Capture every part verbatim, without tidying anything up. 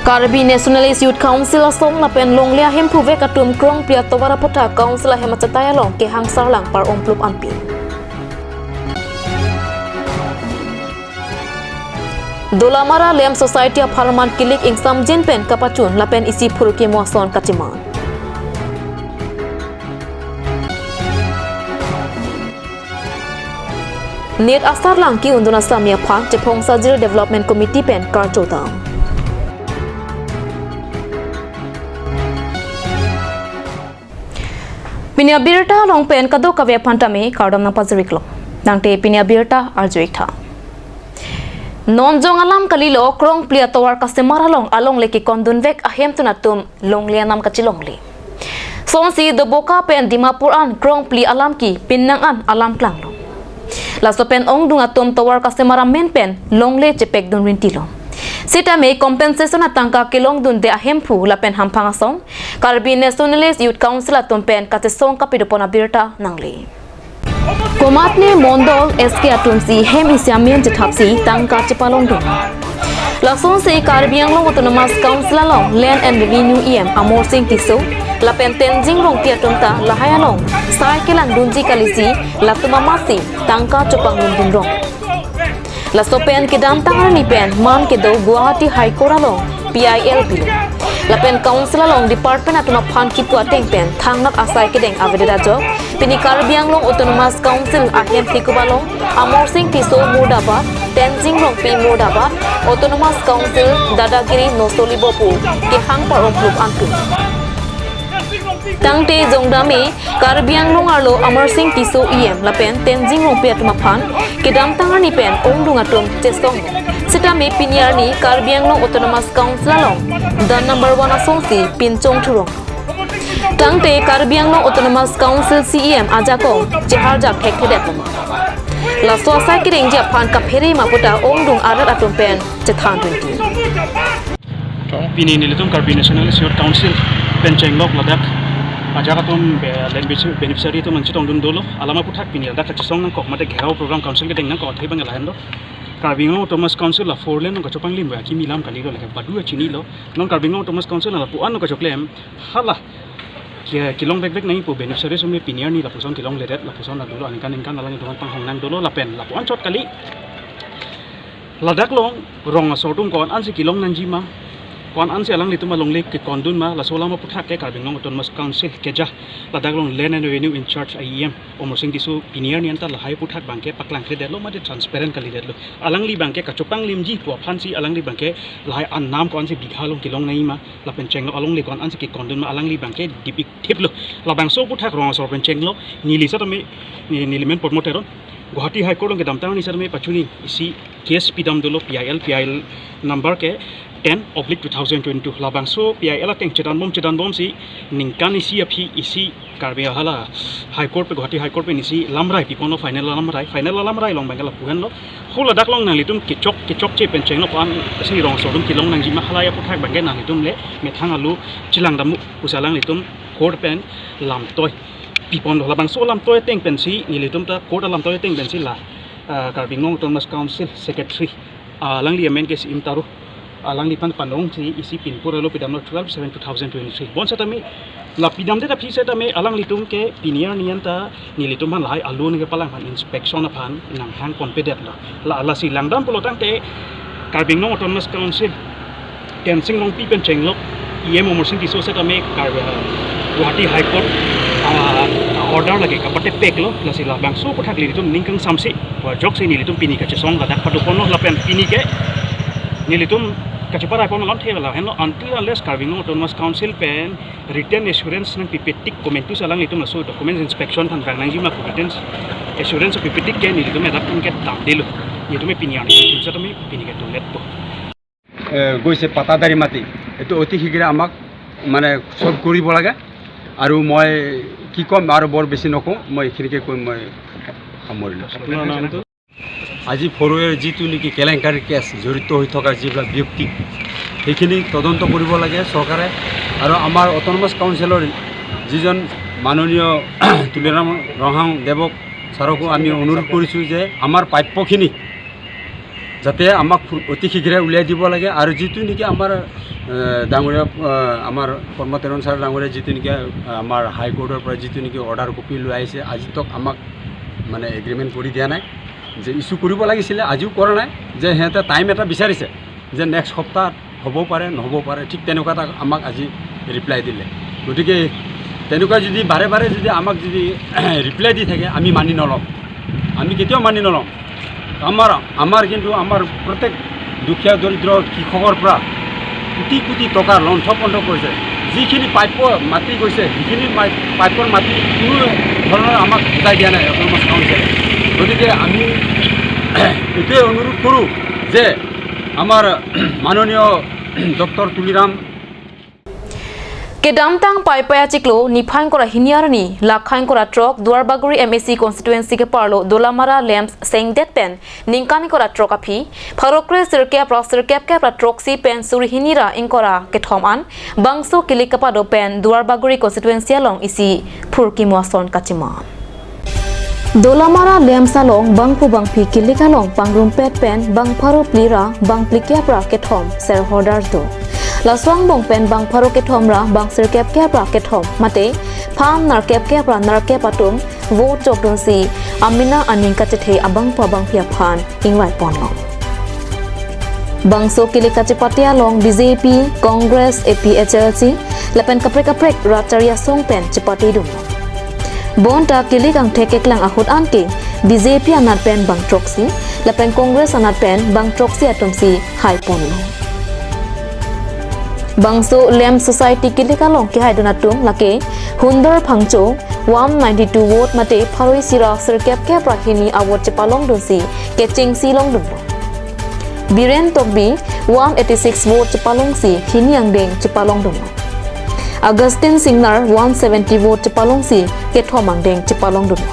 Karbi Nationalist Youth Council asong lapen longle ahemphu vek atum Krongpli atovar aphuthak Council ahem achetai along kehang sarlang par-omplup anpin. Dolamara Lem Society apharman kilik ingsamjin pen kapachun lapen isi phurkimo ason kacheman. Nit asarlang ki-undun asami aphan Chephong Sajir Development Committee pen karcho dam. Pini abirta along pen kadokave aphan tame kardom nangpajir-iklo. Tangte pini abirta arju-ik tha. Non jong alam kalilo, Krongpli atovar kasemar along alongle kekondun vek ahemtun atum longle anam kachelongle. Sonsi Doboka pen Dimapur an Krongpli alam ke pinnang an alam klanglo. Laso pen ongdung atum tovar kasemar amen pen longle chepekdun rintilo. Sitame compensation atangka kelongdunde ahemphu lapen hamphang asong Karbi Nationalist Youth Council atum pen kachesong kapidopon abirta nangle. Komatne mondol S K atum si hem isi amen chethapsi tangka chepalongdun. Lasonsi Karbi Anglong Autonomous Council along Land and Revenue E M Amar Sing Tisso lapen Tenzing Rongpi atum ta lahai along sai kelangdunji kalisi latum amatsi tangka chopanglongdun rong. Laso pen kedamtang arni pen man kedo Guwahati High Court along P I L pilo. Lapen Council along department atum aphan kipu ateng pen thangnat asai kedeng avedet ajok pini Karbi Anglong Autonomous Council ahem thikup along Amar Sing Tisso murdabad, Tenzing Rongpi murdabad, Autonomous Council dadagiri nosolibo pu kehang par-omplup anpin. Tangte jongdam-e Karbi Anglong arlo Amar Sing Tisso E M lapen Tenzing Rongpi atum aphan kedamtang arni pen ongdung atum chesong. Sitame pini arni Karbi Anglong Autonomous Council along dan number one asongsi pinchong thurong. Tangte Karbi Anglong Autonomous Council C E M ajakong cheharjak thekthedet loma. Laso asai kerengji aphan kaphere ma puta ongdung arat atum pen chethan rinti. Pini nelitum Karbi National Youth Council pen chenglok ladak ajak atum be-, land benefici-, beneficiary atum nangchetongdun dolo. Alam aphuthak pini ladak kachesong nangkok mate gherao program council kedeng nangkok athe bang lahenlo. Karbi Anglong Autonomous Council la four lane nangkachopanglim ba kimi lam kalilo lake badu achinilo. Non Karbi Anglong Autonomous Council lapu-an nangkachoklem hala ke-, kelong vekvek nangpo beneficiary atum pini arni lapuson kelongledet lapuson la dolo aningkan aningkan alang doman panghong nang dolo lapen lapu-an chot kali. Ladak along rong asor atum ko-an ansi kelong nangji ma, ko-an ansi alanglitum alongle kekondun ma, laso alam aphuthak ke Karbi Anglong Autonomous Council keja ladak along Land and Revenue in charge E M Amar Sing Tisso pini arni anta lahai aphuthak abangke paklangthedetlo mate transparent kalidetlo. Alangli abangke kachopanglimji pu aphansi alangli abangke lahai anam ko-an si bigha along kelong nangji ma, lapen chenglo alongle ko-an ansi kekondun ma alangli abangke dip-ik thiplo. Labangso aphuthak rong asor pen chenglo, neli setame, ne-, neli men Padma Teron, Guwahati High Court along kedamtang arni setame pachuni isi case pidam dolo P I L, P I L number ke ten oblique two thousand twenty-two. Labangso P I L ateng chedanbom chedanbomsi ningkan isi aphi isi Karbi hala High Court pen, Guwahati High Court pen isi lamrai piponlo, final lamrai, final lamrai along abangke lapu henlo. Hu ladak along nanglitum kechok kechokche pen chenglo ko-an si rong asor atum kelong nangji ma halahai aphuthak abangke nanglitum le methang alu chelangdam pusi alanglitum court pen lamtoi piponlo. Labangso lamtoi ateng pensi nelitum ta court alamtoi ateng pensi la, ah, Karbi Anglong Autonomous Council Secretary, ah, alangli amen ke si Imtaru, alangliphan panongsi isi pinpur alo pidamlo twelve seven two thousand twenty-three. Bonsetame la pidamdet aphi setame alanglitum ke pini arni anta nelitum aphan lahai alu nangkepalang aphan inspection aphan nanghangponpedetlo. La, lasi langdam pulo tangte Karbi Anglong Autonomous Council Tenzing Rongpi pen chenglok E M Amar Sing Tisso setame Kar-, Guwahati High Court, ah, order lake kapatepeklo, lasi labangso aphuthak nelitum ning kangsamse, pu ajoksi nelitum pini kachesong ladak padoponlo lapen pini ke nelitum kacheparai pon alamthe la henlo until unless Karbi Anglong Autonomous Council pen written assurance nangpipetik komantusi alanglitum laso document inspection aphan vang nangji ma pu written assurance pipetik ke nelitum ladak aphan ke damdelo. Nelitum pini arni setame pini ke tumletpo. এ, গৈছে পাটাদাৰী মাটি। এইটো অতি শীঘ্ৰে আমাক মানে ছল্ভ কৰিব লাগে। আৰু মই কি ক'ম, আৰু বৰ বেছি নকওঁ, মই এইখিনিকে কৈ মই সামৰিলোঁ। আপোনাৰ নামটো? আজি ফৰৱেৰ যিটো নেকি কেলেংকাৰী কেছ জড়িত হৈ থকা যিবিলাক ব্যক্তি, সেইখিনি তদন্ত কৰিব লাগে চৰকাৰে। আৰু আমাৰ অট'নমাছ কাউন্সিলৰ যিজন মাননীয় তুলিৰাম ৰংহাং দেৱক ছাৰকো আমি অনুৰোধ কৰিছোঁ যে আমাৰ প্ৰাপ্যখিনি যাতে আমাক অতি শীঘ্ৰে উলিয়াই দিব লাগে। আৰু যিটো নেকি আমাৰ এ, ডাঙৰীয়া, এ, আমাৰ প্ৰমোদ তেৰণ ছাৰ ডাঙৰীয়া যিটো নেকি, এ, আমাৰ হাইকোৰ্টৰ পৰা যিটো নেকি অৰ্ডাৰ কপি লৈ আহিছে, আজি তক আমাক মানে এগ্ৰিমেণ্ট কৰি দিয়া নাই যে ইছ্যু কৰিব লাগিছিলে, আজিও কৰা নাই। যে সিহঁতে টাইম এটা বিচাৰিছে যে নেক্সট সপ্তাহ হ'ব পাৰে, নহ'ব পাৰে, ঠিক তেনেকুৱা এটা আমাক আজি ৰিপ্লাই দিলে। গতিকে তেনেকুৱা যদি বাৰে বাৰে যদি আমাক যদি ৰিপ্লাই দি থাকে, আমি মানি নলওঁ, আমি কেতিয়াও মানি নলওঁ। আমাৰ, আমাৰ কিন্তু আমাৰ প্ৰত্যেক দুখীয়া দৰিদ্ৰ কৃষকৰ পৰা কোটি কোটি টকা লণ্ঠপণ্ঠ কৰিছে। যিখিনি পাইপৰ মাটি গৈছে, সেইখিনি মাই-, পাইপৰ মাটি কোনো ধৰণৰ আমাক বুজাই দিয়া নাই অট'নমাছ কাউন্সিলে। গতিকে আমি এইটোৱে অনুৰোধ কৰোঁ যে আমাৰ মাননীয় ডক্টৰ Tuliram Kedamtang Paipai achiklo niphai ingkoi ra hini arni, lakhai ingkoi ra throk, Duarbagori M A C constituency keparlo Dolamara LAMPS sengdet pen ningkan ingkoi ra throk aphi, pharo kre sirkep ra sirkep kep ra throksi pen suri hini ra ingkoi ra kethom an bangso kilik kapado pen Duarbagori constituency along isi phurkimo ason kachiman. Dolamara LAMPS along bangphu bangphi kilik along pangrumpet pen bang pharo phli ra bang phlikep ra kethom shareholders do. Laso angbong pen bang pharo kethom ra bang sirkep kep ra kethom mate phan nerkep kep ra nerkep atum vote chokdunsi amena aning kachethe abangphu abangphi aphan ingvai ponlo. Bangso kilik kachepate along B J P, Congress, A P H L C lapen kaprek kaprek rat chari asong pen chepate dunlo. Bonta kilik angthek keklang ahut anke B J P anat pen bang throksi lapen Congress anat pen bang throksi atumsi hai ponlo. Bangso LAMPS society kilik along kehaidun atum lake Hundor Phangcho, one ninety-two vote mate pharo isi ra sirkep kep ra hini a-vote chepalongdunsi kechengsi longdunlo. Biren Tokbi, one eighty-six vote chepalongsi hini angdeng chepalongdunlo. Augustine Singnar, one seventy vote chepalongsi kethom angdeng chepalongdunlo.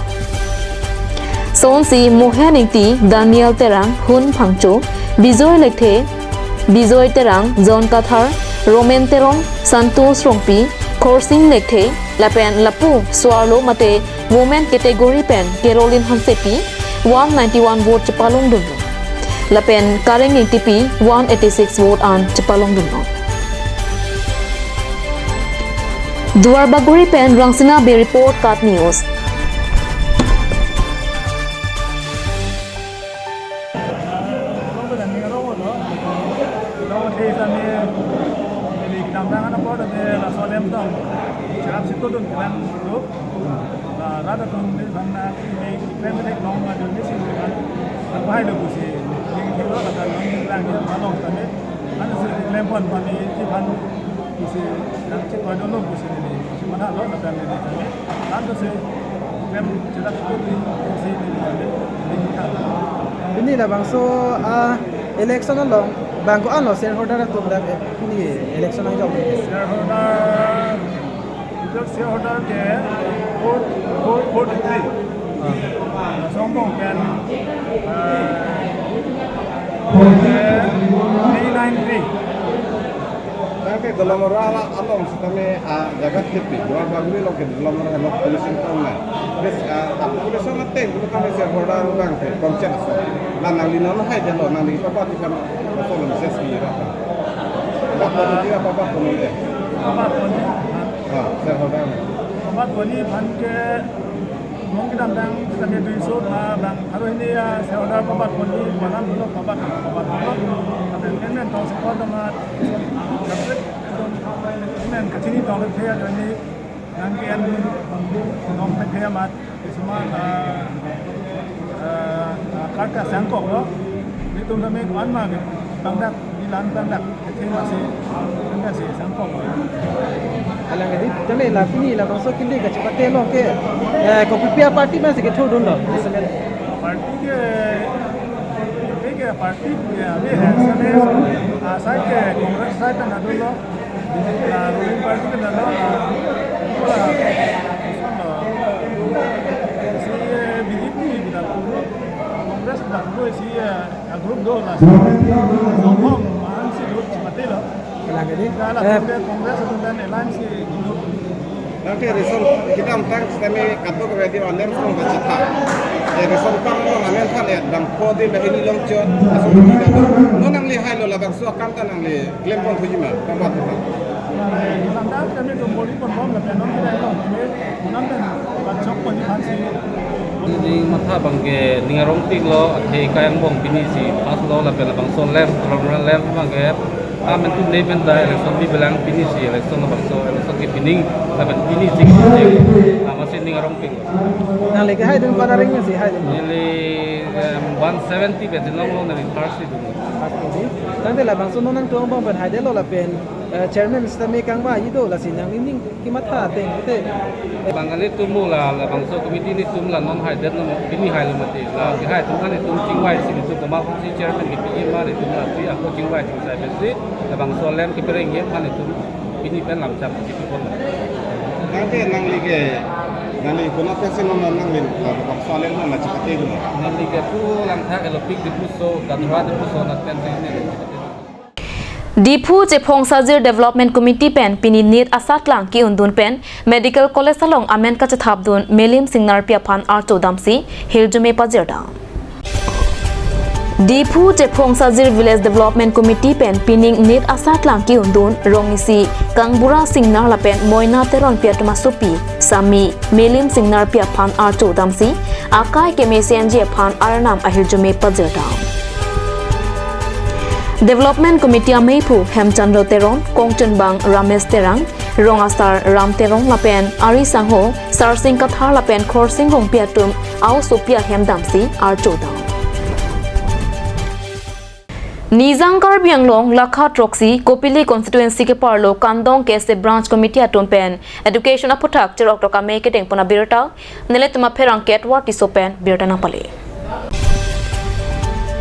Sonsi Mohen Ingti, Daniel Terang, Hun Phangcho, Bijoy Lekthe, Bijoy Terang, John Kathar, Roman Teron, Santosh Rongpi, Khorsing Lekthe, lapen lapu so-arlo mate women category pen Caroline Hansepi, one ninety-one vote chepalongdunlo. Lapen Kareng Ingtipi, one eighty-six vote an chepalongdunlo. Duarbagori pen Rangsina Bey report, KAT News. Pini labangso a-election along bang ko-anlo shareholder atum dak pini election angjong? Shareholder, total shareholder ke four, four, forty-three. Ah. Songbong pen, eh, three nine three. Bang ke Dolamara along sitame, ah, jaga thepi, Duarbagori along ke Dolamara along population kong na. Bes, ah, population ateng, bulu kami shareholder bang ke, konsep. Nangli non hai jalo, nangli papa ti kam, papa non ses ki ra. Papa ti apa, papa non le. Papa non. Ah, shareholder. Papa non aphan ke Mong kedamtang kami duiso ma bang aro ini ya shareholder pabat pon di malam dulu pabat pabat dulu. Tapi ini tong sekot ma ini kachini tong thea ini nangke an tong thea mat semua, eh, eh, karta sangkok lo. Ini tum kami kuan ma bang dak di lan bang dak. Kethema si, anda si sangkong. Alang adi, tame la pini labangso kilik kachepate along ke, eh, kopi pi a-party ma si kethudunlo, semen. Party ke, party ke, party ke, abhi hai, semen, ah, side ke, Congress side ke nadunlo, ah, ruling party ke nadunlo, ah, pura, ah, si, eh, B J P ke nadunlo, Congress ke nadunlo, si, eh, A group do la. Songhong, mahan si group chepate lo. Lagi di. Dala eh, Congress, Congress, Congress, alliance group. Nangke ration kedamtang sitame kadokave adim alem song kachetha. Eh, ration card along amen than eh, dam ko adim eh, hini longchot, lason kita do. Non nangli hailo labangso akam ta nangli klem pon thuji ma, kamat ta. Lamda kami dum bori pon bom lapen non kita ilong kami, non dan bachok pon di hansi. Ning matha abangke ning arong tik lo, athe kayang bong pini si pass lo, lapen labangso lem, kolom lem abangke, amen tum ne pen da election bi belang pini si election labangso, election ke pining, lapen pini si, amatsi ning arong tik lo. Nangli ke haidun pada ring si haidun. Neli, em, one seventy pen si longlo, neli first si dun. Tangte labangso non nangtum abang pen haidetlo lapen, eh, chairman sitame kangvai do lasi nangning kematha ateng pute. Bang nelitum mo la, labangso committee nelitum la non haidet non pini hailo mati. La kehai atum kan nelitum chingvai si nelitum komat aphansi chairman kepi ma nelitum la si ako chingvai chingsai pensi labangso lem kepereng ye ma nelitum pini pen lamchak kepi pon. Nangke nangli ke, nangli konat pensi non nangli labangso lem non la chakate dun. Nangli ke pu Langthak, Elopik Diphu so, Gathua Diphu so, nat pensi ne. Diphu Chephong Sajir Development Committee pen pini nit asatlang ke-undun pen Medical College along amen kachethapdun Melim Singnarpi aphan archo damsi hirjume pajirdam. Diphu Chephong Sajir Village Development Committee pen pining nit asatlang ke-undun rong isi Kangbura Singnar lapen Moina Teronpi atum asopi sami Melim Singnarpi aphan archo damsi akai keme senji aphan arnam ahirjume pajirdam. Development Committee ameiphu Hemchandra Teron, kongchunbang Ramesh Terang, rong asar Ram Terong lapen ari sangho Sarsing Kathar lapen Khorsing Rongpi atum a-osopi ahem damsi archo dam. Nijang Karbi Anglong lakha throksi Kopili constituency keparlo Kandong K S A branch committee atum pen education aphuthak cherok tok amei kedeng pon abirta nelitum apherangke Edward Tisso pen birta nangpale.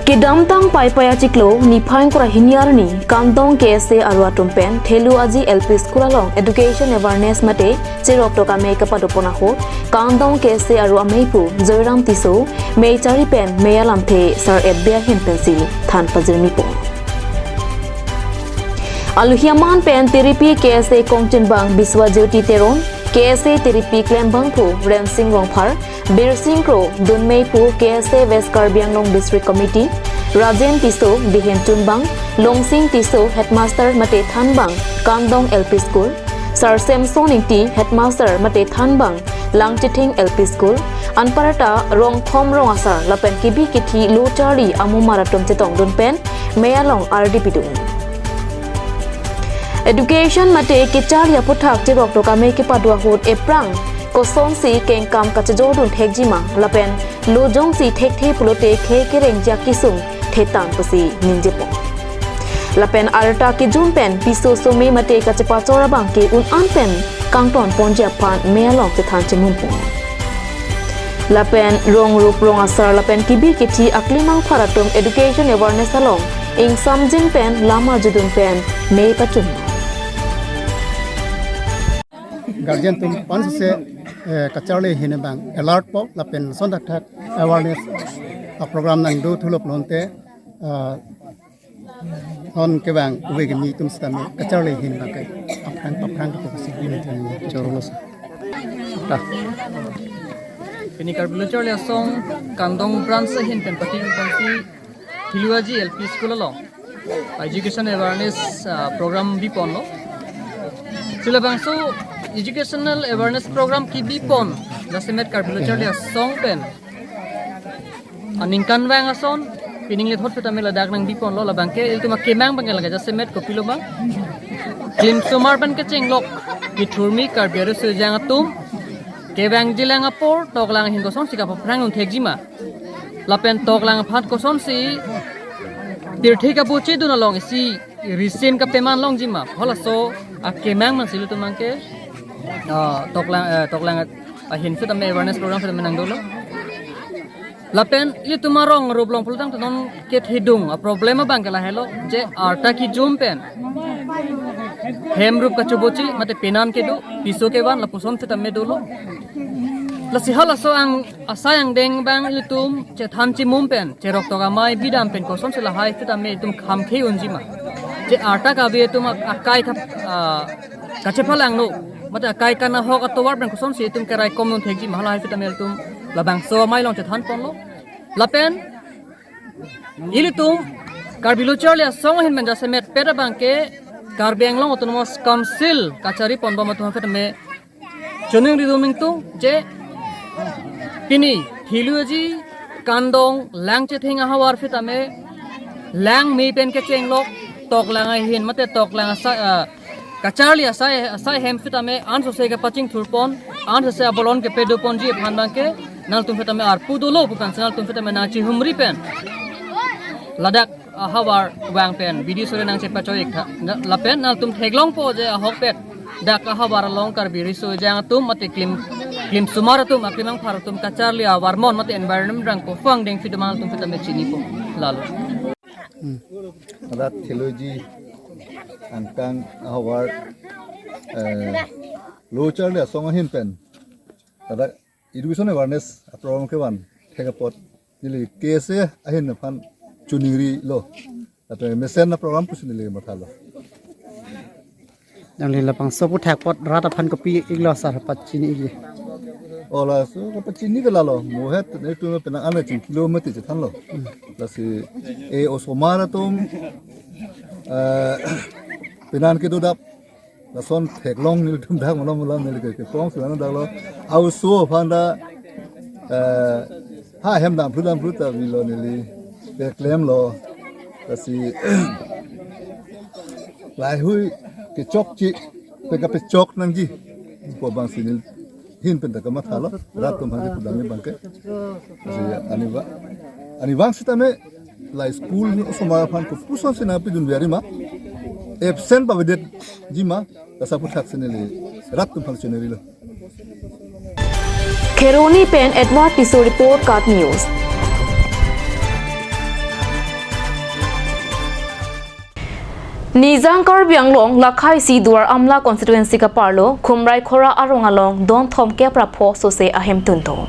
Kedamtang Paipai achiklo niphai ingkoi ra hini arni Kandong K S A aru atum pen Thelu Aji L P School along education awareness mate cherok tok amei kepado pon ahut Kandong K S A aru ameiphu Joyram Tisso mei chari pen mei alamthe sar-et be ahin pensi than pajirmi pon. Alohi aman pen Tiripi K S A kongchunbang Biswajyoti Teron, K S A Tiripi klembangphu Rensing Rongphar, Birsing Kro, dunmeiphu K S A West Karbi Anglong District Committee, Rajen Tisso, bihin chunbang, Longsing Tisso, headmaster mate thanbang, Kandong L P School, Sar Samson Ingti, headmaster mate thanbang, Langchithing L P School, anparta rong thom rong asar lapen kebi kethe lo charli amumar atum chetongdun pen mei along ardi pidun. Education mate kecharli aphuthak cherok tok amei kepado ahut ephrang kosonsi kengkam kachejordun thekjima lapen lo jongsi thekthe pulote khei kereng jak kesung thetang pusi ningje pon. Lapen arta kejun pen piso some mate kachepachor abang ke un-an pen kangton ponji aphan mei along chethan chemum pon. Lapen rong rup rong asar lapen kebi kethe aklimang phar atum education awareness along ingsamjin pen lam arjudun pen mei pachun. Guardian atum pansose, eh, kacharli ahin abang alert po lapen lason thakthak awareness a program nangdo thulo pulote, ah, non kevang uve kimi atum sitame kacharli ahin abang ke aphrang aphrang ke fokus ini atum chorolo sa. Ta. Pini Karbi Lo Charli Asong Kandong branch ahin pen pati pensi Thelu Aji L P School along education awareness, ah, program biponlo. Si labangso educational awareness program kebipon jasemet Karbi Lo Charli Asong pen aningkanvang ason pining lethot sitame ladak nangbiponlo, labangke ilitum akemang abangke lake jasemet kopilo ma. Klimsomar pen kechenglok kethurmi Karbi ariso ejang atum kevangjilang apor toklang ahin kosonsi kapaphrang un thekjima. Lapen toklang aphan kosonsi pirthe kabuchedun along isi risin kapeman longjima. Halaso akemang mansi ilitum abangke, ah, toklang, eh, toklang ahin sitame awareness program sitame nangdolo. Lapen ilitum arong rup along pulotangte non kethedung a problem abangke lahelo, je arta kejun pen hem rup kachobuchi mate penan kedo, piso kevan lapuson sitame dolo. Lasi halaso ang asai angdeng abang ilitum chethan chemum pen cherok tok amei bidam pen kosonsi lahai sitame ilitum kham khei unjima. Je arta kave atum ak-, akai kap, ah, kachepalangno. mate akai kana ahok atovar pen kosonsi itum keraikom non thekji ma, halahai sitame ilitum labangso amei along chethan ponlo. Lapen ilitum Karbi Lo Charli Asong ahin pen jasemet pet abangke Karbi Anglong Autonomous Council kachari ponbom atum aphan sitame choningri dun ingtung je pini Theluji Kandong Langchething ahavar sitame lang me pen kechenglok toklang ahin mate toklang asai, ah, kacharli asai, asai hem sitame ansose kepachingthur pon, ansose abolon kepedo ponji aphan abangke nangtum sitame arpu dolo pu pensi nangtum sitame nangchihumri pen ladak ahavar vang pen bidi sore nangchepachoi-ik tha. Na, lapen nangtum theklongpo je ahokpet dak ahavar along Karbi riso ejang atum mate klim, klim sumar atum, aklim angphar atum kacharli avarmon mate environment rang kophang dengsi doma nangtum sitame chinipo. Lalo. Ladak Theluji angkang ahavar, eh, Lo Charli Asong ahin pen ladak education awareness a program kevan thek apot neli K S A ahin aphan choningrilo. Lapen mesen a program pusi neli mathalo. Nangli labangso aputhak apot rat aphan kopi-iklo sar pachini-ikji? O laso kapachini ke lalo. Mohet netum penang an chingkilo mati chethanlo. Lasi e osomar atum, eh, penan kedodap lason theklong nelitum dak malam malam neli ke kepong sulan dak lo. Aoso aphan ta, eh, ha hem dam phlu dam phlu ta vilo neli keklemlo. Lasi laheihui kechokche, pe kapechok nangji pu abangsi neli ahin pen ta kamathalo, rat atum aphan kedodam abangke. Lasi ani va, ani vang sitame la school ni osomar aphan kopusonsi nangpidun biari ma, absent pavedetji ma, laso aputhak si neli rat atum aphan choningrilo. Kheroni pen Edward Tisso report, KAT News. Nijang Karbi Anglong lakhai isi Duar Amla constituency kaparlo Khumraikhora arong along don thomkep ra pho sose ahem tunto.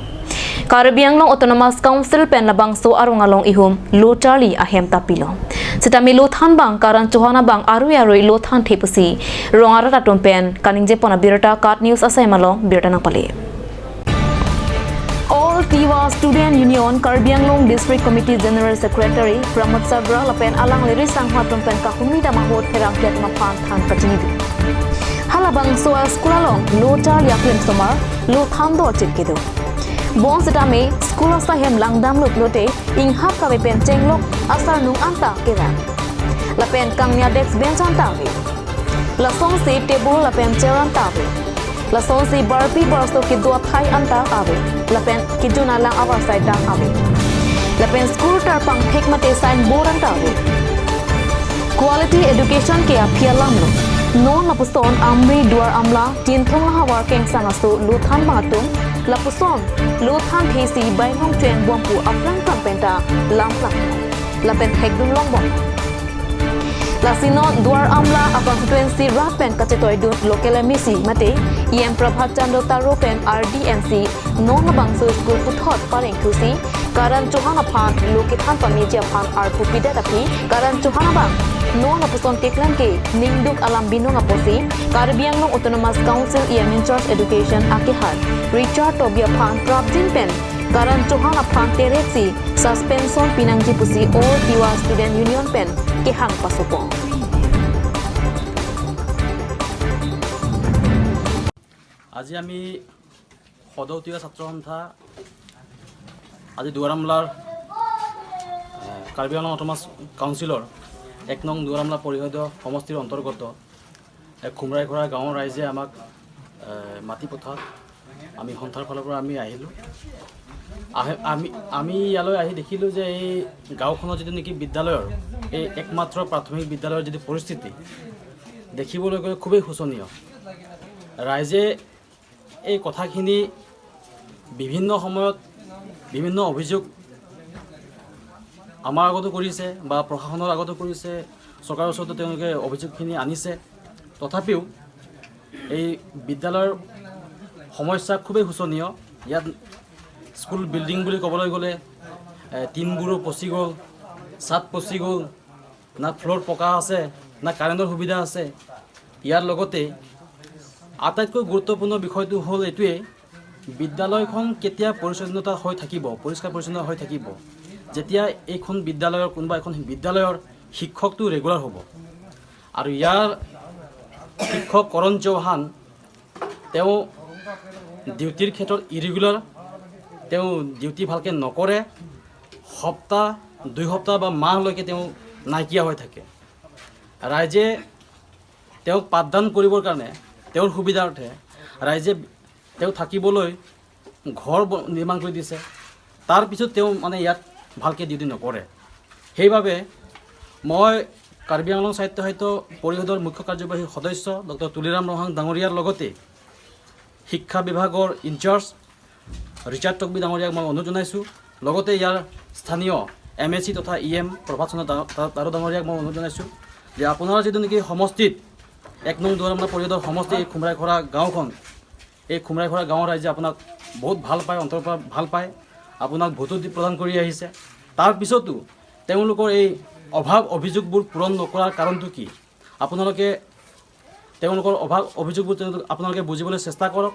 Karbi Anglong Autonomous Council pen labangso arong along ihum Lo Charli ahem ta pilo. Sitame lo than abang Karan Chauhan abang arui arui lo thanthe pusi rong arat atum pen kaningje pon abirta KAT News asai malong birta nangpale. All Tiwa Student Union Karbi Anglong District Committee General Secretary Pramod Sagra lapen alangli risanghon atum pen kahumi dam ahut pherangke atum aphan than kachini do. Halabangso a-school along Lo Charli aklim sumar lo than do chit kedo. Bonsitame school asai hem langdamlo pulote inghap kave pen chenglok asarnung anta kevang. Lapen kangnia desk bench anta ave. Lasonsi table lapen chair anta ave. Lasonsi barpi barso kedo athai anta ave. Lapen kejun alang avarsai dam ave. Lapen school tarpang thek mate signboard anta ave. Quality education ke aphi alamlo. Non lapuson Amri, Duar Amla, Chinthong ahavar kengsang aso lo than abang atum lapuson lo thanthesi bainong chuen bom pu aphrang phrang penta lam plang lapen thekdun longbom. Lasi non Duar Amla a-constituency rat pen kachetoidun local M A C mate E M Prabhat Chandra Taro pen R D M C non labangso school puthot pareng thusi Karan Chauhan aphan lo kethan pameji aphan arpu pidet aphi Karan Chauhan abang non lapuson keklem ke ningduk alam binong apotsi Karbi Anglong Autonomous Council E M in charge Education akehai Richard Tokbi aphan prapjin pen Karan Chauhan aphan terek si suspension pinangji pusi All Tiwa Student Union pen kehang pasopon. আজি আমি সদৌ তিৱা ছাত্ৰ সন্থা, আজি দুৱাৰ আমলাৰ, এ, কাৰ্বি আংলং অট'নমাছ কাউন্সিলৰ এক নং দুৱাৰ আমলা পৰিষদীয় সমষ্টিৰ অন্তৰ্গত, এ, খুমৰাইখৰা গাঁৱৰ ৰাইজে আমাক, এ, মাতি পঠাত আমি সন্থাৰ ফালৰ পৰা আমি আহিলোঁ। আহে, আমি, আমি ইয়ালৈ আহি দেখিলোঁ যে এই গাঁওখনৰ যিটো নেকি বিদ্যালয়ৰ, এই একমাত্ৰ প্ৰাথমিক বিদ্যালয়ৰ যিটো পৰিস্থিতি দেখিবলৈ গ'লে খুবেই শোচনীয়। ৰাইজে এই কথাখিনি বিভিন্ন সময়ত বিভিন্ন অভিযোগ আমাৰ আগতো কৰিছে বা প্ৰশাসনৰ আগতো কৰিছে, চৰকাৰৰ ওচৰতো তেওঁলোকে অভিযোগখিনি আনিছে। তথাপিও এই বিদ্যালয়ৰ সমস্যা খুবেই শোচনীয়। ইয়াত স্কুল বিল্ডিং বুলি ক'বলৈ গ'লে, এ, টিনবোৰো পচি গ'ল, ছাদ পচি গ'ল, না ফ্ল'ৰ পকা আছে, না কাৰেণ্টৰ সুবিধা আছে। ইয়াৰ লগতে আটাইতকৈ গুৰুত্বপূৰ্ণ বিষয়টো হ'ল এইটোৱেই, বিদ্যালয়খন কেতিয়া পৰিচ্ছন্নতা হৈ থাকিব, পৰিষ্কাৰ পৰিচ্ছন্ন হৈ থাকিব, যেতিয়া এইখন বিদ্যালয়ৰ, কোনোবা এখন বিদ্যালয়ৰ শিক্ষকটো ৰেগুলাৰ হ'ব। আৰু ইয়াৰ শিক্ষক কৰণ চৌহান, তেওঁ ডিউটিৰ ক্ষেত্ৰত ইৰেগুলাৰ, তেওঁ ডিউটি ভালকৈ নকৰে, সপ্তাহ, দুই সপ্তাহ বা মাহলৈকে তেওঁ নাইকিয়া হৈ থাকে। ৰাইজে তেওঁক পাঠদান কৰিবৰ কাৰণে, তেওঁৰ সুবিধাৰ্থে ৰাইজে তেওঁ থাকিবলৈ ঘৰ ব- নিৰ্মাণ কৰি দিছে। তাৰ পিছত তেওঁ মানে ইয়াত ভালকৈ ডিউটি নকৰে। সেইবাবে মই কাৰ্বি আংলং স্বায়ত্তশাসিত পৰিষদৰ মুখ্য কাৰ্যবাহী সদস্য ডক্টৰ তুলিৰাম ৰংহাং ডাঙৰীয়াৰ লগতে শিক্ষা বিভাগৰ ইনচাৰ্জ ৰিচাৰ্ড তকবি ডাঙৰীয়াক মই অনুৰোধ জনাইছোঁ। লগতে ইয়াৰ স্থানীয় এম এ চি তথা ই এম প্ৰভাত চন্দ্ৰ ডা- ডা- ডাঙৰীয়াক মই অনুৰোধ জনাইছোঁ যে আপোনাৰ যিটো নেকি সমষ্টিত, এক নং দুৱাৰমুনা পৰিষদৰ সমষ্টি এই খুমৰাইখৰা গাঁওখন, এই খুমৰাইখৰা গাঁৱৰ ৰাইজে আপোনাক বহুত ভাল পায়, অন্তৰৰ পৰা ভাল পায়, আপোনাক ভোটো দি প্ৰদান কৰি আহিছে। তাৰ পিছতো তেওঁলোকৰ এই অভাৱ অভিযোগবোৰ পূৰণ নকৰাৰ কাৰণটো কি? আপোনালোকে তেওঁলোকৰ অভাৱ অভিযোগবোৰ তেওঁলোক- আপোনালোকে বুজিবলৈ চেষ্টা কৰক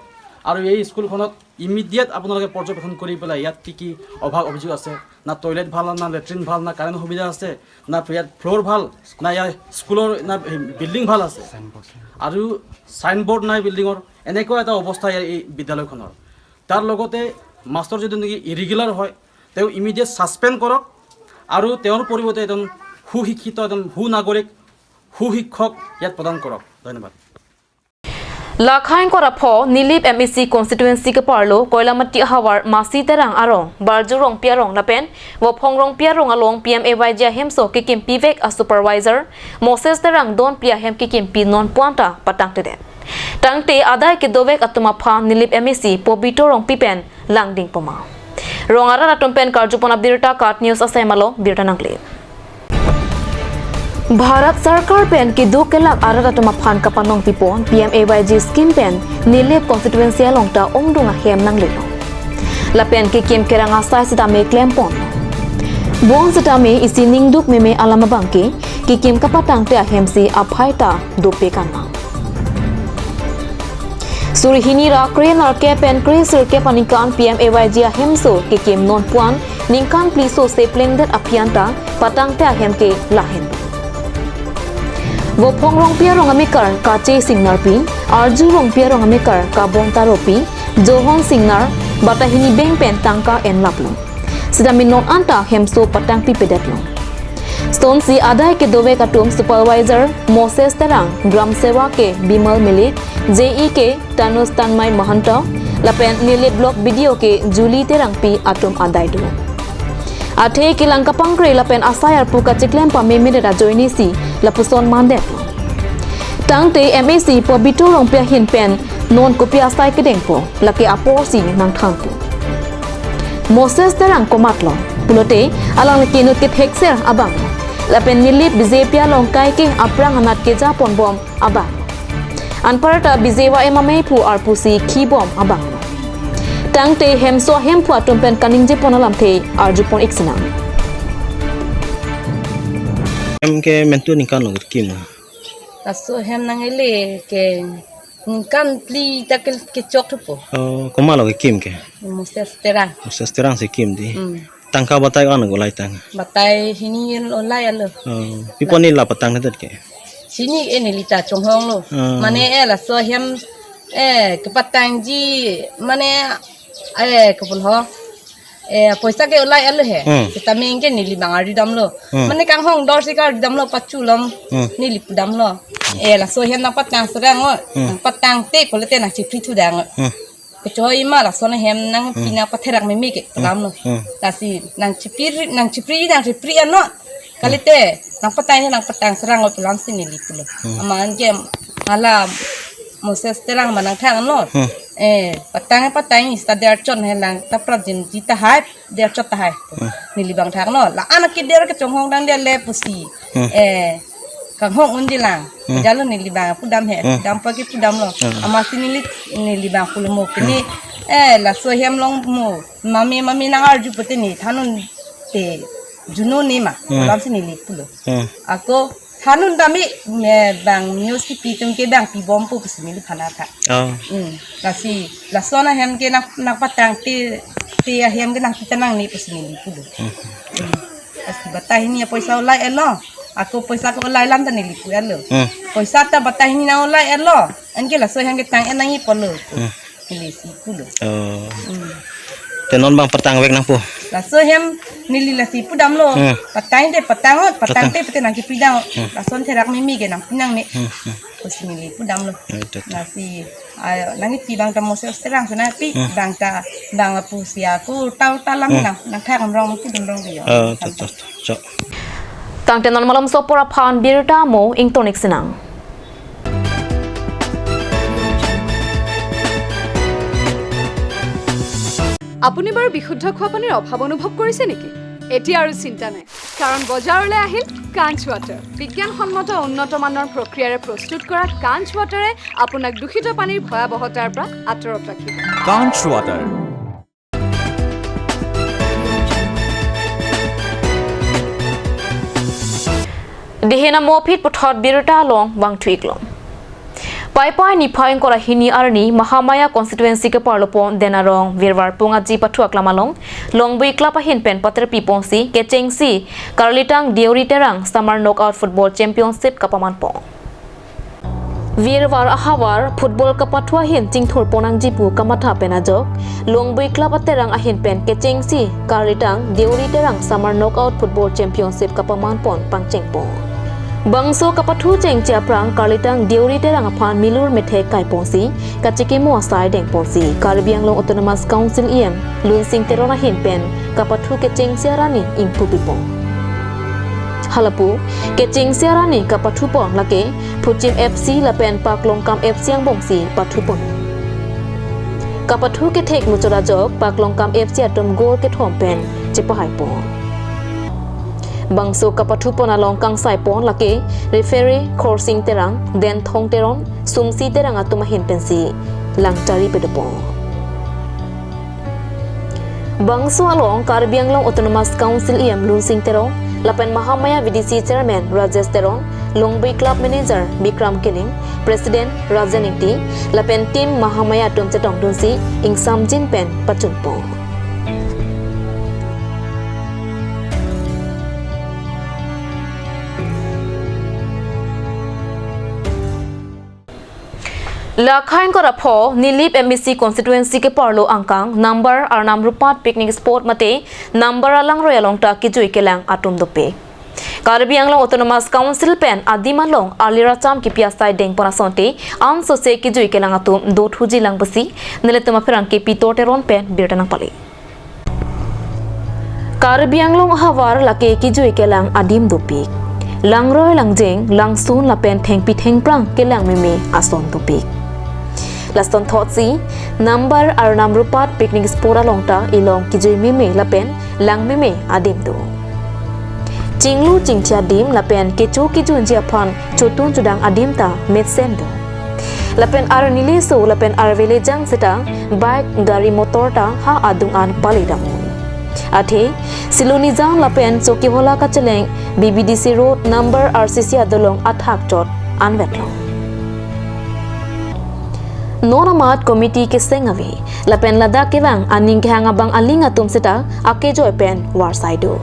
আৰু এই স্কুলখনত ইমিডিয়েট আপোনালোকে পৰ্যবেক্ষণ কৰি পেলাই ইয়াত কি কি অভাৱ অভিযোগ আছে, না টয়লেট ভাল, না লেট্ৰিন ভাল, না কাৰেণ্ট সুবিধা আছে, না ইয়াত ফ্ল'ৰ ভাল, না ইয়াৰ স্কুলৰ না বিল্ডিং ভাল আছে, আৰু ছাইনবৰ্ড নাই বিল্ডিঙৰ, এনেকুৱা এটা অৱস্থা ইয়াৰ এই বিদ্যালয়খনৰ। তাৰ লগতে মাষ্টৰ যদি নেকি ইৰেগুলাৰ হয়, তেওঁ ইমিডিয়েট ছাছপেণ্ড কৰক আৰু তেওঁৰ পৰিৱৰ্তে এজন সুশিক্ষিত, এজন সুনাগৰিক, সুশিক্ষক ইয়াত প্ৰদান কৰক। ধন্যবাদ। Lakhang korapho Nilip M A C constituency keparlo Koilamati havar Masi Terang arong, Barju Rongpi arong lapen Vophong Rongpi arong along P M A Y G ahemso kekimpi vek a supervisor Moses Terang don pli ahem kekimpi non puan ta patangtedet. Tangte adai kedovek atum aphan Nilip M A C Pobito Rongpi pen langding poma. Rong arat atum pen karjupon abirta KAT News asai malo birta nangkle. Bharat Sarkar pen keduk kelak arat atum aphan kapanong pipon P M A Y G scheme pen Nilip constituency along ta ongdung ahem nanglelo. Lapen kekim kerang asai sitame klempon. Bong sitame isi ningduk meme alam abangke kekim kapatangte ahemsi aphai ta dope kanang. Suri hini ra kre-nerkep pen kre-sirkep aningkan P M A Y G ahemso kekim non puan ningkan phli so se plengdet aphian ta patangte ahem ke lahenlo. Vophong Rongpi arong amekar Kache Singnarpi, Arju Rongpi arong amekar Kabong Taropi, Johon Singnar, Batahini Bank pen tangka enlaplo. Sitame non anta hemso patangpipedetlo. Sonsi adai kedovek atum supervisor Moses Terang, gram sevak ke Bimal Milik, J E ke Tanus Tanmai Mahanta, lapen Nilip block B D O ke Julie Terangpi atum adai do. Athe kelang kapangkre lapen asai arpu kachiklem pamemedet ajoinesi lapuson mandetlo. Tangte M A C Pobito Rongpi ahin pen non kopi asai kedengpo, lake aporsi nangthanpo. Moses Terang komatlo pulote alang lake inut kethekser abang. Lapen Nilip B J P along kaike aphrang anat kejaponbom abang. Anparta B J Y M amei phu arpusi khibom abang. Tangte hemso hemphu atum pen kaningjepon alamthe arjupon iksinang. Hem ke mentu ningkan lo kim. Laso hem nangkele ke ningkan phli ta ke, kechok thupo. Oh, komatlo kekim ke? Moses Terang. Moses Terang si kim di. Hmm. Tangka batai an ko lai tang. Batai hini olai alo. Oh, pi pon neli la patangdet ke? Hini e neli ta chonghong lo. Hmm. Mane e laso hem e kepatangji mane e kepun ho. E, poisa ke olai alo he. Hmm. Sitame ke neli bang arjudamlo. Hmm. Mane kanghong dorsi karjudamlo pachulom. Hmm. Neli pudamlo. E, laso hem nangpatang serang o. Hmm. Nangpatangte pulote nangchipri thudang o. Hmm. Kechoi ma laso na hem nang Hmm. pina patherak meme ke Hmm. pulamlo. Hmm. Lasi nangchipri, nangchipri, nangchipri ano. Kalite nangpatang nangpatang serang o pulamsi neli pulo. Hmm. Aman ke hala Moses Terang ma nangthanglo. Hmm. E, patang patang ista derchon helang ta prajin jita hai derchot tahai. Hmm. Neli bang thanglo. La anak ke der kechonghong dang der le pusi. Hmm. E, kanghong undilang. Hmm. Jalo neli bang pudam he. Hmm. Dam pagi pudamlo. Hmm. Amatsi neli neli bang pulo mo pini. Hmm. E, laso hem long mo. Mami mami nang arju pute ne thanun te juno ne ma. Hmm. Pulamsi neli pulo. Hmm. Ako Hanun dami me bang news kipi atum ke bang pibompo pusi neliphan athak. Oh. Hmm. Lasi lason ahem ke nang nangpatangte te ahem ke nangpi ta nangne pusi neli pulo. Hmm. Hmm. Lasi batai hini apoisa ulai-etlo. Ako poisa ko ulai alam ta neli pu-etlo. Hmm. Poisa ta batai hini nang ulai-etlo. Anke laso ahem ke tang-et nangji pulo. Hmm. Neli si pulo. Oh. Hmm. Te non bang patangvek nangpo. Laso ahem neli lasi pudamlo. Hmm. Patangte patang-ot, patangte pute nangkipi dam-ot. Hmm. Lason therak meme ke nangpi nangne. Hmm, hmm. Pusi neli pudamlo. Hmm, to, to. Lasi, ayo, nangkipi bang ta Moses Terang sena pi, hmm, bang ta, bang lapu si ako, tau talam, hmm, nang, nangthak amrong, nangpudun rong ke yo. Oh, to, to, to. Tangte non malomso apor aphan birta mo ingtonik sinang. আপুনি বাৰু বিশুদ্ধ খোৱা পানীৰ অভাৱ অনুভৱ কৰিছে নেকি? এতিয়া আৰু চিন্তা নাই, কাৰণ বজাৰলৈ আহিল কাঞ্চ ৱাটাৰ। বিজ্ঞানসন্মত উন্নত মানৰ প্ৰক্ৰিয়াৰে প্ৰস্তুত কৰা কাঞ্চ ৱাটাৰে আপোনাক দূষিত পানীৰ ভয়াৱহতাৰ পৰা আঁতৰত ৰাখিব। কাঞ্চ water. Dihena mophit puthot birta along vangthu-iklong. Paipai niphai ingkoi ra hini arni Mahamaya constituency keparlo pon Den Arong Virvar Pung Aji pathu aklam along Longbui Club ahin pen paterpi ponsi kechengsi Karlitang Deuri Terang Summer Knockout Football Championship kapaman pon. Virvar ahavar football kapathu ahin chingthur pon nangji pu kamatha pen ajok, Longbui Club aterang ahin pen kechengsi Karlitang Deuri Terang Summer Knockout Football Championship kapaman pon pangcheng pon. Bangso kapathu chengche aphrang Karlitang Deuri Terang aphan milur methek kai ponsi kachekimo asai deng ponsi Karbi Anglong Autonomous Council E M Lunsing Teron ahin pen kapathu kechengsi arani ingpupi pon. Halapu, kechengsi arani kapathu pon lake Phuchim F C lapen Paklongkam F C angbongsi pathu pon. Kapathu kethek muchot ajok Paklongkam F C atum goal kethom pen chepahai pon. Bangso kapathu pon along kangsai pon lake referee Khorsing Terang, Denthong Teron, Sumsi Terang atum ahin pensi langchari pedo pon. Bangso along Karbi Anglong Autonomous Council E M Lunsing Teron, lapen Mahamaya V D C Chairman Rajesh Teron, Longbui Club Manager Bikram Killing, President Rajen Ingti, lapen team Mahamaya atum chetongdunsi ingsamjin pen pachun pon. Lakhai ingkoi ra pho Nilip M A C constituency keparlo angkang Nambar Arnam Rupat picnic spot mate Nambar alangroi along ta kejui kelang atum dopik. Karbi Anglong Autonomous Council pen adim along ali racham kipi asai deng pon asonte ansose kejui kelang atum dothuji lang pusi nelitum apherangke Pitor Teron pen birta nangpale. Karbi Anglong ahavar lake kejui kelang adim dopik. Langroi langjeng, langsun lapen thengpi thengphrang kelang meme ason dopik. Lason thotsi, Nambar Arnam Rupat picnic spot along ta ilong kejui meme lapen lang meme adim do. Chinglu chingthi adim lapen kecho kejunji aphan chotun chodang adim ta mesen do. Lapen arnile so lapen arvele jang seta bike gari motor ta ha adung an pale dam. Athe Siloni jang lapen Chokihola kacheleng B B D C road number R C C adolong athak chot anvetlo. Non amat committee keseng ave lapen ladak kevang aning kehang abang aling atum seta akejoi pen varsai do.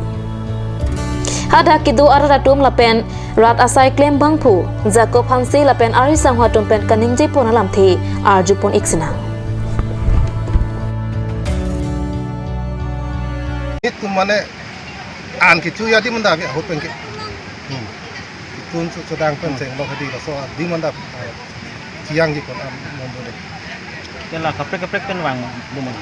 Hadak kedo arat atum lapen rat asai klembangpo Jacob Hanse lapen ari sangho atum pen kaningje pon alamthe arju pon-ik sinang. Itum mane an kecho adim anta ave ahut pen ke. Hmm. Itum cho chodang pen, hmm, chenglok hadi laso adim anta, eh, chiyangji pon am mondo de. Kela kaprek kaprek pen vang lumon.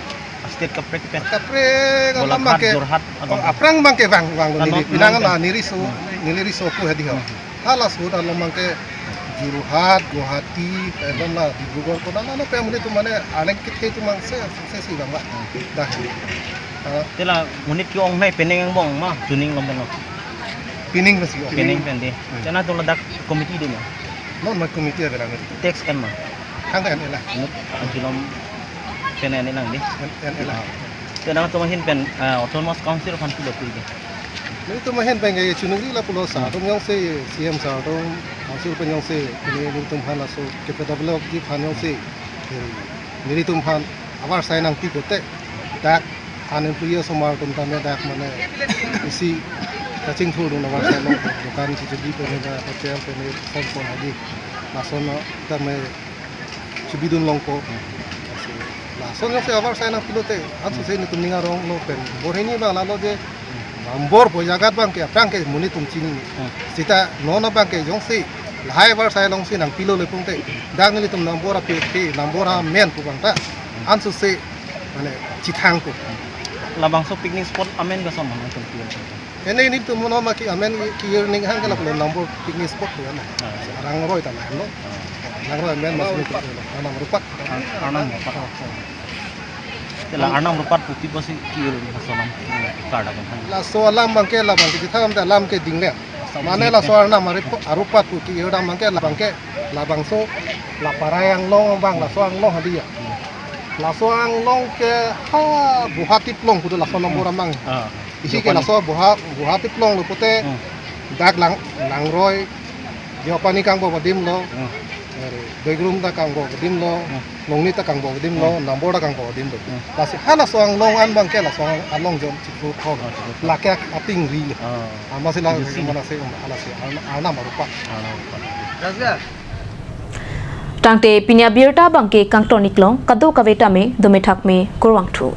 State kaprek pen. Kaprek alam Golaghat, abang ke. Jorhat, oh, abang ke. Aphrang abang ke vang, vang lo. Kanon, neli pinang non na pen. Neli riso, hmm, neli riso pu hadi ho. Hmm. Hala sut alam abang ke Jorhat, Guwahati, pen la Dibrugarh ko na na pe muni atum mane anek kit ke atum mangse, se si vang ba. Hmm. Dah. Ah. Te la monit ke-ong nai penang angbong ma, chuning lom pen lo. Penang pensi. Penang pen de. Hmm. Chana atum ladak committee do ma. Non ma committee ave lang. Tax kan ma. Hang kan ela. Inut anchulom pen ane lang de. En, en ela. Te nangtum ahin pen, ah, Autonomous Council aphan pilo pui de. Nelitum ahin pen ke chuningri lapulo, sir atum jongsi, C M sir atum, council pen jongsi, pini nelitum aphan laso kepadevelopji aphan jongsi, eh, nelitum aphan avarsai nangpi pote, dak unemployed asomar atum tame dak mane isi kachingthurdun avarsai along, dukan kechebi pen ba, hotel pen, son son aji, lason tame chebidun longpo. Lason jongsi avarsai nangpilote, ansose nelitum ning aronglo pen. Borhini abang lalo je, nambor pu jagat abang ke aphrang ke monit atum chini. Hmm. Seta non abang ke jongsi lahai avarsai alongsi nangpilo le pulote, dak nelitum nambor ape pe, nambor amen pu abang ta, ansose mane chethangpo. Labangso picnic spot amen koson ma nangtum pi? Ene nelitum mono ma ke amen ke-ir ning hang ke lapulo, nambor picnic spot pu ya na. Ah. Arangroi ta lahenlo. Ah. Arangroi amen mas nelitum lo. Arnam Rupat. Ar-, Arnam Rupat. Ah, ah. Te la Arnam Rupat pu pi pusi ke-ir laso alam, hmm, kardak kan. Laso alam abang ke labang ke chethang ta alam ke dinglen. Mane laso Arnam Arup-, Arupat pu ke-ir dam abang ke labang ke labangso la Parai anglong abang, laso anglong hadi ya. Hmm. Laso anglong ke ha Buha Tiplong pu do laso nambor amang. Ah. Isi ke Jopani. Laso Buha, Buha Tiplong lo pote, hmm, dak lang, Langroi, Jopani kangbo adim lo, hmm, eh, Doigrum ta kangbo adim lo, hmm, Longni ta kangbo adim lo, hmm, nambor ta kangbo adim lo. Hmm. Lasi halaso anglong an abang ke laso anglong jon chiklo thon. Oh, chiklo thon. Lake ating ri. Ah. Amatsi la, itu sih, mana se, ala se, Arna-, Arnam Arupat. Arnam Arupat. Tangte pini abirta abang ke kangton iklong, kadokave tame dome thakme kurvangthu.